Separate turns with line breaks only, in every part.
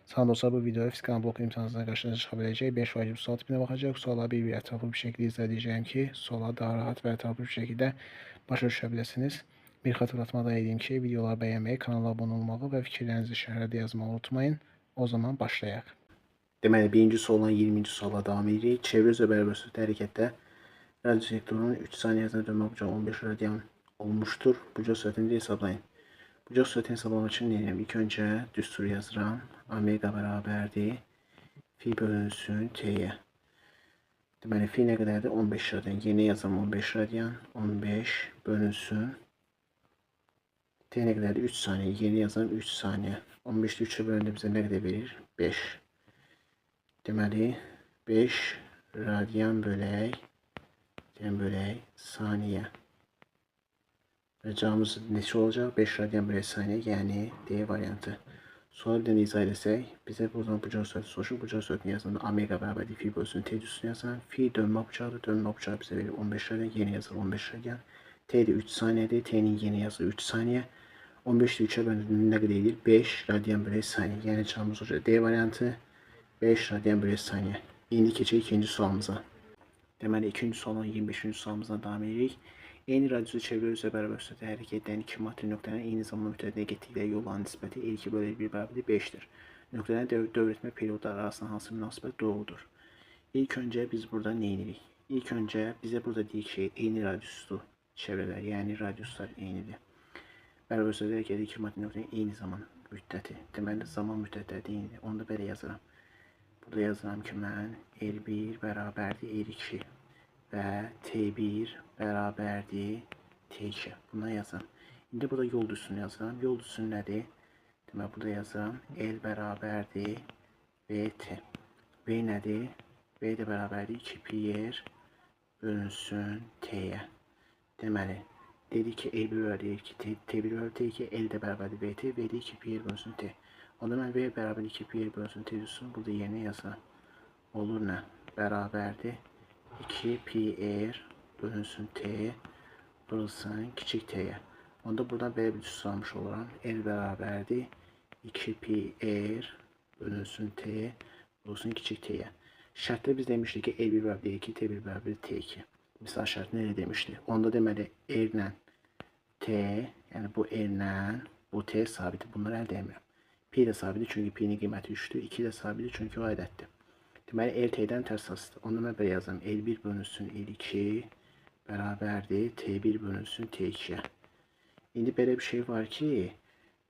Salam dostlar, bu videoda fizikanın blok imtahanına qarşınıza çıxa biləcək 5 vacib sual tipinə baxacaq. Sualları bir-bir ətraflı bir şəkildə izah edəcəyim ki, sualları daha rahat və ətraflı bir şəkildə başa düşə biləsiniz. Bir xatırlatma da edeyim ki, videoları bəyənməyi, kanala abunə olmağı və fikirlərinizi şərhlərdə yazmağı unutmayın. O zaman başlayaq. Deməli, birinci sualdan 20-ci suala davam edirik. Çevrə üzrə bərabər sürətli hərəkətdə radius vektorunun 3 saniyə ərzində dönmə bucağı 15 radian olmuşdur. Bucaq sürətini hesablayın. Bucaq sürətini hesablamaq üçün nə edirəm? İlk öncə düstur yazıram. Omega bərabərdir fi bölünsün t-yə. Deməli, fi nə qədərdir? 15 radian. Yeni yazıram 15 radian. 15 bölünsün. T nə qədərdir? 3 saniyə. Yeni yazıram 3 saniyə. 15-də 3-ə bölündə bizə nə qədər verir? 5. Deməli, 5 radian bölək saniyə. Və cavabımız neçə olacaq? 5 radian bölək saniyə, yəni D variantı. Sualı bir dənə izah eləsək, bizə buradan bucaq sürəti soruşur. Bucaq sürətini yazanda omega bərabərdir fi bölünsün t düstunu yazan. Fi dönmə bucağıdır. Dönmə bucağı bizə verir 15 radian. Yeni yazır 15 radian. T də 3 saniyədir. T-nin yeni yazır 3 saniyə. 15-də 3-ə bölündüyünde nə qədər edir? 5 radian bölək saniyə. Yəni cavabımız olacaq D variantı 5 radian bölək saniyə. İndi keçək ikinci sualımıza. Deməli, ikinci sualdan 25-ci sualımızdan davam edirik. Eyni radiusu çevrə üzrə bərabər sürətlə hərəkət edən iki maddi nöqtənin eyni zaman müddətinə getdikləri yolların nisbəti L2 bölü L1 bərabərdir 5-dir. Nöqtələrin dövr etmə periodları arasında hansı münasibət doğrudur? İlk öncə biz burada nə edirik? İlk öncə bizə burada deyik ki, eyni radiuslu çevrələr, yəni radiuslar eynidir. Bərabər sürətlə hərəkət edən iki maddi nöqtənin eyni zaman müddəti. Deməli, zaman müddətləri də eynidir. Onu da belə yazıram. Burada yazıram ki, mən L1 bərabərdir L2 və T1 bərabərdir T2. Bundan yazıram. İndi burada yol düstunu yazıram. Yol düstunu nədir? Deməli, burada yazıram. L bərabərdir VT. V nədir? V də bərabərdir 2 pi r bölünsün T-yə. Deməli, dedik ki, L1 bərabərdir 2, T1 bərabərdir T2, L də bərabərdir VT, V də 2 pi r bölünsün T. Onda mən V bərabərdir 2 pi r bölünsün T düstunu burada yerinə yazıram. Olur nə? Bərabərdir 2 pi r bölünsün T vurulsun kiçik T-yə. Onda buradan belə bir düstur almış oluram. L bərabərdir 2 pi r bölünsün T vurulsun kiçik T-yə. Şərtdə biz demişdik ki, L1 bərabərdir 2, T1 bərabərdir T2. Misal şərtini elə demişdik. Onda deməli R ilə T, yəni bu R ilə bu T sabitdir. Bunları əldə etmirəm. Pi də sabitdir, çünki pi-nin qiyməti 3-dür. 2 də sabitdir, çünki o ədəddir. Deməli, L T-dən tərs asılıdır. Onda mən belə yazıram. L1 bölünsün L2 bərabərdir T1 bölünsün T2-yə. İndi belə bir şey var ki,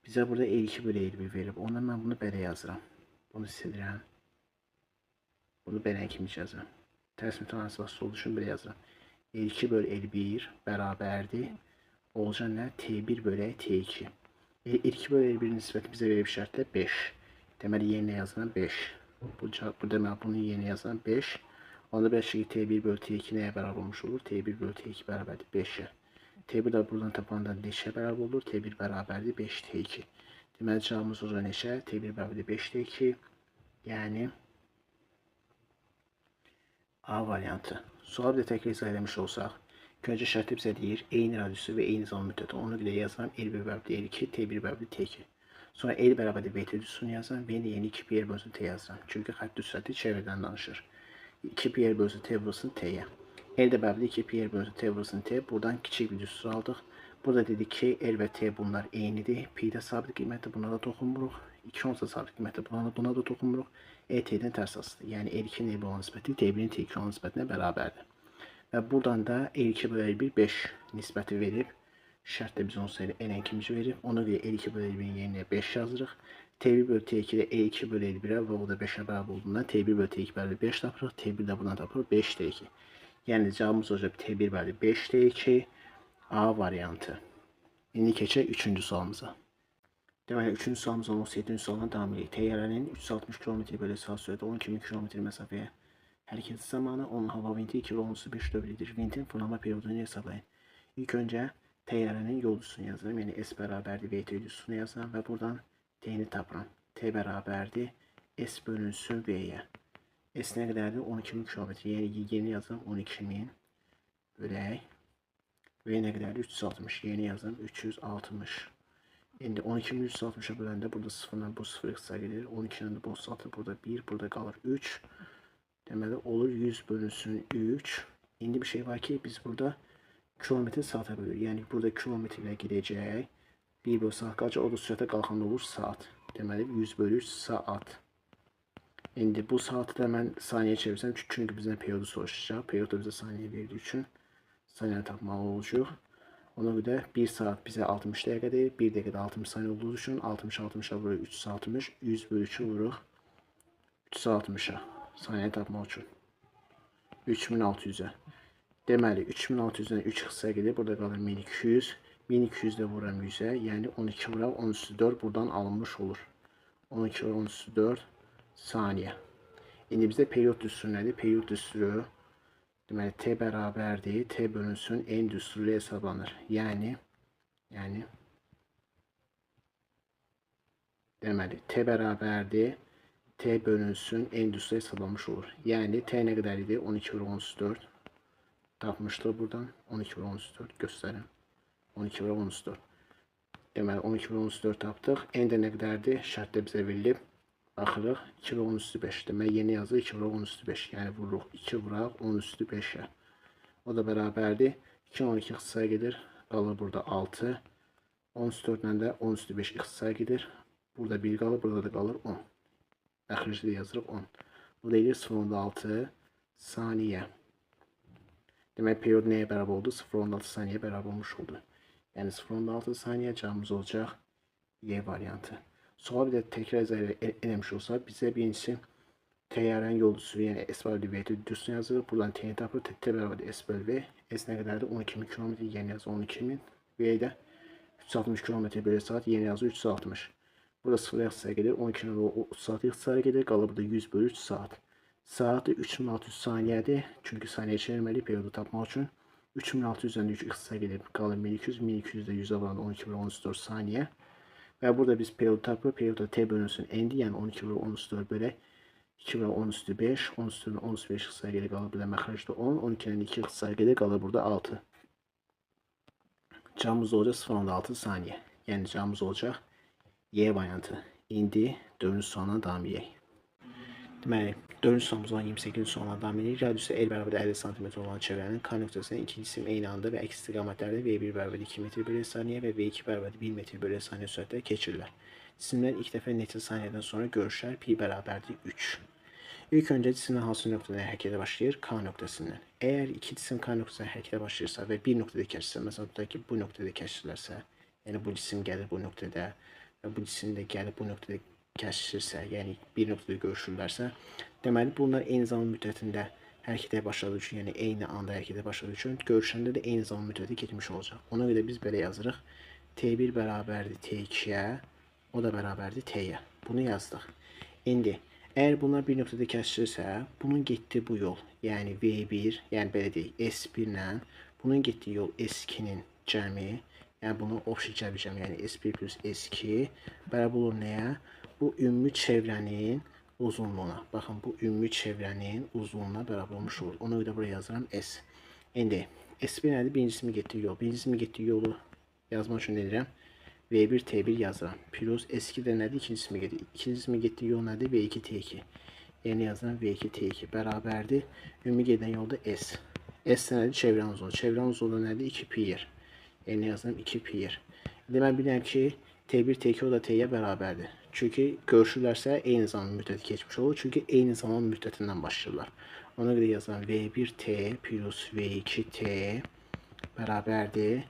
bizə burada L2 bölü L1 verib. Onda mən bunu belə yazıram. Bunu silirəm. Bunu belə kimi yazıram. Tərs mütənasibət olduğu üçün belə yazıram. L2 bölü L1 bərabərdir. Olacaq nə? T1 bölək T2. L2 bölü L1-in nisbəti bizə verib şərtdə 5. Deməli, yerinə yazıram 5. Bu deməli, bunun yerinə yazıram 5. Onda belə ki, T1 bölü T2 nəyə bərabər olmuş olur? T1 bölü T2 bərabərdir 5-ə. T1 də buradan tapanda neçəyə bərabər olur? T1 bərabərdir 5 T2. Deməli, cavabımız olacaq neçə? T1 bərabərdir 5 T2. Yəni A variantı. Sualı bir də təkrar izah eləmiş olsaq, ilk öncə şərtdə bizə deyir, eyni radiusu və eyni zaman müddəti. Ona görə yazıram L1 bərabərdir L2, T1 bərabərdir T2. Sonra L bərabərdir VT düstunu yazıram. V-ni yeni 2 pi r bölünsün T yazıram. Çünki xətt düz sürəti çevrədən danışır. 2 pi r bölünsün T vurulsun T-yə. L də bərabərdir 2 pi r bölünsün T vurulsun T. Buradan kiçik bir düstur aldıq. Burada dedik ki, L və T bunlar eynidir. Pi də sabit qiymətdir, buna da toxunmuruq. 2 onsa sabit qiymətdir, buna da toxunmuruq. E T-dən tərs asılıdır. Yəni L2-nin L1 olan nisbəti T1-in T2 olan nisbətinə bərabərdir. Və buradan da L2 bölü L1 5 nisbəti verib. Şərt də biz onsuz elə L-ən kimisi verib. Ona görə L2 bölü L1-in yerinə 5 yazırıq. T1 bölü T2 də L2 bölü L1-ə və o da 5-ə bərabər olduğundan T1 bölü T2 bərabər 5 tapırıq. T1 də buradan tapırıq 5 T2. Yəni cavabımız olacaq T1 bərabər 5 T2 A variantı. İndi keçək 3-cü sualımıza. Deməli, 3-cü sualımız olan 17-ci sualdan davam edirik. Təyyarənin 360 km bölü saat sürəti 12.000 km məsafəyə hərəkəti zamanı onun hava vinti 2,5 dövr edir. Vintin fırlanma periodunu hesablayın. İlk öncə təyyarənin yol düstunu yazıram. Yəni S bərabərdir VT düstunu yazıram və buradan T-ni tapıram. T bərabərdir S bölünsün V-yə. S nə qədərdir? 12.000 km. Yəni yeni yazıram 12.000 bölək. V nə qədərdir? 360. Yeni yazıram 360. İndi 12.360-a böləndə burada 0-dan bu 0 ixtisar gedir. 12-dən də bu 36, burada 1, burada qalır 3. Deməli, olur 100 bölünsün 3. İndi bir şey var ki, biz burada kilometr saata bölürük. Yəni, burada kilometrlə gedəcək. 1 bölü saat qalacaq, o da sürətə qalxanda olur saat. Deməli, 100 bölü 3 saat. İndi bu saatı da mən saniyə çevirsəm, çünki bizdən periodu soruşacaq. Period da bizə saniyə verdiyi üçün saniyəni tapmalı olacaq. Ona görə 1 saat bizə 60 dəqiqədir. 1 dəqiqədə 60 saniyə olduğu üçün 60 60-a vururuq 360, 100 bölü 3-ü vururuq 360-a saniyə tapmaq üçün. 3600-ə. Deməli, 3600-dən 3 ixtisar gedir. Burada qalır 1200. 1200 də vururam 100-ə. Yəni 12 vuraq 10 4 buradan alınmış olur. 12 vuraq 10 4 saniyə. İndi bizdə period düsturu nədir? Period düsturu deməli T bərabərdir. T bölünsün N düsturu ilə hesablanır. Yəni deməli T bərabərdir. T bölünsün N düsturu hesablanmış olur. Yəni T nə qədər idi? 12 vuraq 10 4 tapmışdıq buradan. 12 vuraq 10 4 göstərim. 12 vuraq 10 4. Deməli 12 vuraq 10 4 tapdıq. N də nə qədərdir? Şərtdə bizə verilib. Baxırıq 2 vuraq 10 üstü 5. Deməli yeni yazır 2 vuraq 10 üstü 5. Yəni vururuq 2 vuraq 10 üstü 5-ə. O da bərabərdir. 2 12 ixtisar gedir. Qalır burada 6. 10 üstü 4 ilə də 10 üstü 5 ixtisar gedir. Burada 1 qalır, burada da qalır 10. Məxricdə yazırıq 10. Bu da edir 0,6 saniyə. Demək period nəyə bərabər oldu? 0,6 saniyə bərabər olmuş oldu. Yəni 0,6 saniyə cavabımız olacaq Y variantı. Sual bir də təkrar izah eləmiş olsa, bizə birincisi təyyarənin yol düsturu, yəni S bölü V düsturu yazılır. Buradan T-ni tapır. T bərabərdir S bölü V. S nə qədərdir? 12.000 km, yeni yazı 12.000. V də 360 km bölü saat, yeni yazı 360. Burada 0 ixtisar gedir. 12-nin 36 ixtisar gedir. Qalır burada 100 bölü 3 saat. Saat 3600 saniyədir. Çünki saniyə çevirməliyik periodu tapmaq üçün. 3600-dən 3 ixtisar gedir. Qalır 1200. 1200-də 100-ə vuran 12 bölü 14 saniyə. Və burada biz periodu tapırıq. Periodu T bölünsün N-dir. Yəni 12 bölü 14 bölək 2 bölü 10 üstü 5. 10 üstü 10 üstü 5 ixtisar gedir. Qalır burada məxrəcdə 10. 12-dən 2 ixtisar gedir. Qalır burada 6. Cavabımız olacaq 0,6 saniyə. Yəni cavabımız olacaq Y variantı. İndi 4-cü sualdan davam edək. Deməli, 4-cü sualımız olan 28-ci sualdan davam edirik. Radiusu L bərabər 50 sm olan çevrənin K nöqtəsindən iki cisim eyni anda və əks istiqamətlərdə V1 bərabər 2 metr bölü saniyə və V2 bərabər 1 metr bölü saniyə sürətlə keçirirlər. Cisimlər ilk dəfə neçə saniyədən sonra görüşər? Pi bərabərdir 3. İlk öncə cisimlər hansı nöqtədən hərəkətə başlayır? K nöqtəsindən. Əgər iki cisim K nöqtəsindən hərəkətə başlayırsa və bir nöqtədə kəsirsə, məsələn, tutaq ki, bu nöqtədə kəsirlərsə, yəni bu cisim gəlir bu nöqtədə və bu cisim də gəlib bu nöqtədə kəsişirsə, yəni bir nöqtədə görüşürlərsə, deməli bunlar eyni zaman müddətində hərəkətə başladığı üçün, yəni eyni anda hərəkətə başladığı üçün görüşəndə də eyni zaman müddəti keçmiş olacaq. Ona görə biz belə yazırıq. T1 bərabərdir T2-yə, o da bərabərdir T-yə. Bunu yazdıq. İndi, əgər bunlar bir nöqtədə kəsişirsə, bunun getdiyi bu yol, yəni V1, yəni belə deyək, S1 ilə bunun getdiyi yol S2-nin cəmi, yəni bunu obşi cəmi cəmi, yəni S1 plus S2 bərabər olur nəyə? Bu ümumi çevrənin uzunluğuna. Baxın, bu ümumi çevrənin uzunluğuna bərabər olmuş olur. Ona görə buraya yazıram S. İndi S1 nədir? Birincisinin getdiyi yol. Birincisinin getdiyi yolu yazmaq üçün edirəm. V1 T1 yazıram. Plus S2 də nədir? İkincisinin getdiyi. İkincisinin getdiyi yol nədir? V2 T2. Yəni yazıram V2 T2 bərabərdir. Ümumi gedən yolda S. S də nədir? Çevrənin uzunluğu. Çevrənin uzunluğu nədir? 2 pi r. Yəni yazıram 2 pi r. İndi mən bilirəm ki, T1 T2 o da T-yə bərabərdir. Çünki görüşürlərsə eyni zaman müddəti keçmiş olur. Çünki eyni zaman müddətindən başlayırlar. Ona görə yazıram V1T plus V2T bərabərdir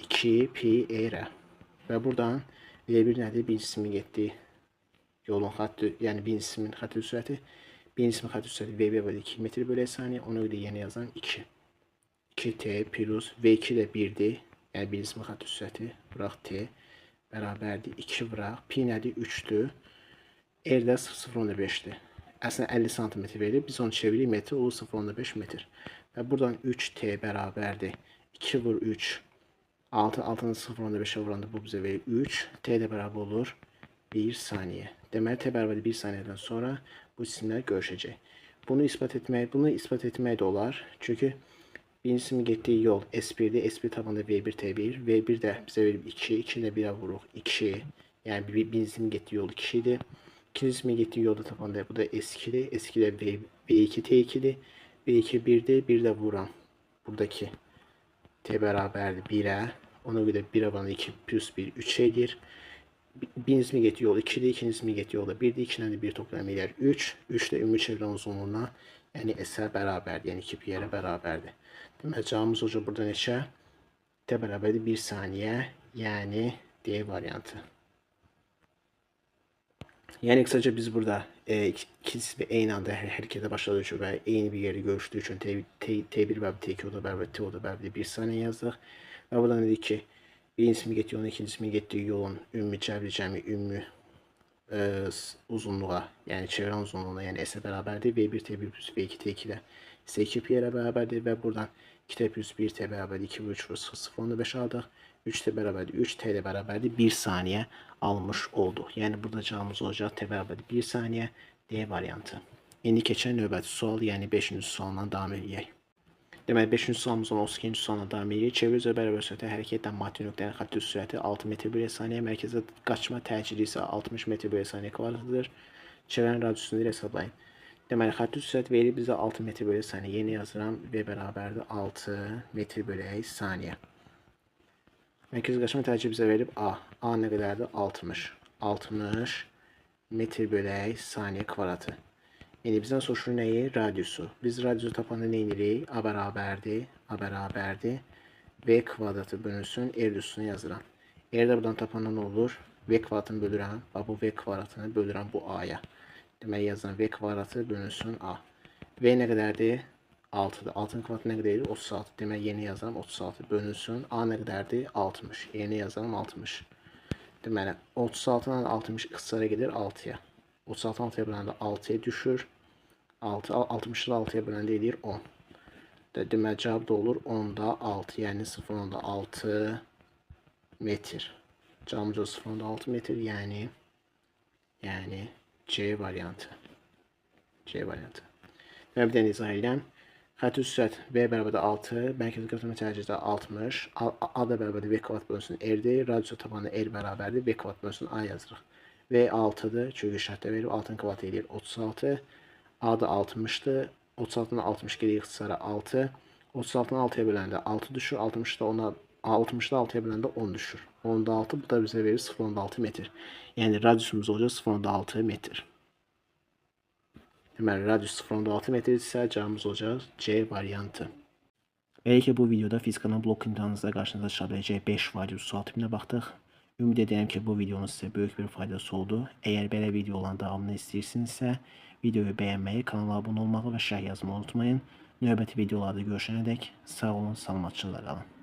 2 pi r. Və buradan V1 nədir? Bir cismin getdiyi yolun xətti, yəni bir cismin xətti sürəti. Bir cismin xətti sürəti V1 bölü 2 metr bölü saniyə. Ona görə yenə yazıram 2. 2T plus V2 də 1-dir. Yəni bir cismin xətti sürəti. Vuraq T bərabərdir 2 vuraq. Pi nədir? 3-dür. R də 0,05-dir. Əslində 50 sm verir. Biz onu çeviririk metr, olur 0,5 metr. Və buradan 3T bərabərdir 2 vur 3. 6, 6-nı 0,5-ə vuranda bu bizə verir 3. T də bərabər olur 1 saniyə. Deməli, T bərabərdir 1 saniyədən sonra bu cisimlər görüşəcək. Bunu isbat etmək də olar. Çünki Birincisinin getdiyi yol S1-dir. S1 tapanda V1 T1. V1 də bizə verib 2. 2 ilə 1-ə vuruq 2. Yəni birincisinin getdiyi yol 2 idi. İkincisinin getdiyi yolda tapanda bu da S2-dir. S2 də V2 T2-dir. V2 1-dir. 1 də vuram. Buradakı T bərabərdir 1-ə. Ona görə 1-ə vuran 2 plus 1 3 edir. Birincisinin getdiyi yol 2-dir. İkincisinin getdiyi yol da 1-dir. 2-dən də 1 toplam eləyər 3. 3 də ümumi çevrə uzunluğuna, yəni S-ə bərabərdir. Yəni 2 pi-rə bərabərdir. Deməli, cavabımız olacaq burada neçə? T bərabərdir 1 saniyə, yəni D variantı. Yəni, qısaca biz burada ikisi eyni anda hərəkətə başladığı üçün və eyni bir yerdə görüşdüyü üçün T1 bərabər T2 o da bərabər T o da bərabər 1 saniyə yazdıq. Və buradan dedik ki, birincisinin getdiyi yolun, ikincisinin getdiyi yolun ümumi cəbri cəmi ümumi uzunluğa, yəni çevrə uzunluğuna, yəni S-ə bərabərdir. V1 T1 plus V2 T2 də S2 pi-rə bərabərdir və buradan 2T plus 1T bərabərdir 2 bölü 3 vur 0,5 aldıq. 3T bərabərdir 3, T də bərabərdir 1 saniyə almış olduq. Yəni burada cavabımız olacaq T bərabərdir 1 saniyə, D variantı. İndi keçən növbəti sual, yəni 5-ci sualla davam edək. Deməli, 5-ci sualımızdan 32-ci sualla davam edirik. Çevrə üzrə bərabər sürətə hərəkət edən maddi nöqtənin xətti sürəti 6 metr bölü saniyə, mərkəzə qaçma təcili isə 60 metr bölü saniyə kvadratıdır. Çevrənin radiusunu hesablayın. Deməli, xətti sürət verir bizə 6 metr bölü saniyə. Yeni yazıram, V bərabərdir 6 metr bölü saniyə. Mərkəzi qaçma təcili bizə verib A. A nə qədərdir? 60. 60 metr bölü saniyə kvadratı. İndi bizdən soruşur nəyi? Radiusu. Biz radiusu tapanda nə edirik? A bərabərdir. A bərabərdir. V kvadratı bölünsün. R radiusunu yazıram. R də buradan tapanda nə olur? V kvadratını bölürəm. Bax, bu V kvadratını bölürəm bu A-ya. Deməli, yazıram V kvadratı bölünsün A. V nə qədərdir? 6-dır. 6-nın kvadratı nə qədərdir? 36. Deməli, yeni yazıram 36 bölünsün. A nə qədərdir? 60. Yeni yazıram 60. Deməli, 36-dan 60 ixtisara gedir 6-ya. 36-dan 6-ya böləndə 6-ya düşür. 6, 60-ı 6-ya böləndə eləyir 10. Deməli, cavab da olur 10-da 6, yəni 0,6 metr. Cavabımız 0,6 metr, yəni C variantı. C variantı. Deməli, bir dənə izah edirəm. Xətti sürət V bərabərdir 6, mərkəzi qaçma təcili 60, A da bərabərdir V kvadrat bölünsün R-dir, radiusu tapanda R bərabərdir, V kvadrat bölünsün A yazırıq. V 6-dır, çünki şərtdə verib, 6-nın kvadratı eləyir 36, A da 60-dır, 36-dan 60 gedir ixtisara 6, 36-dan 6-ya böləndə 6 düşür, 60-da 6-ya böləndə 10 düşür. 10-da 6, bu da bizə verir 0,6 metr. Yəni, radiusumuz olacaq 0,6 metr. Deməli, radius 0,6 metr isə cavabımız olacaq C variantı. Belə ki, bu videoda fizikanın blok imtahanınızda qarşınıza çıxa biləcək 5 vacib sual tipinə baxdıq. Ümid edirəm ki, bu videonun sizə böyük bir faydası oldu. Əgər belə videoların davamını istəyirsinizsə, videoyu bəyənməyi, kanala abunə olmağı və şərh yazmağı unutmayın. Növbəti videolarda görüşənədək sağ olun, salamatçılıqla qalın.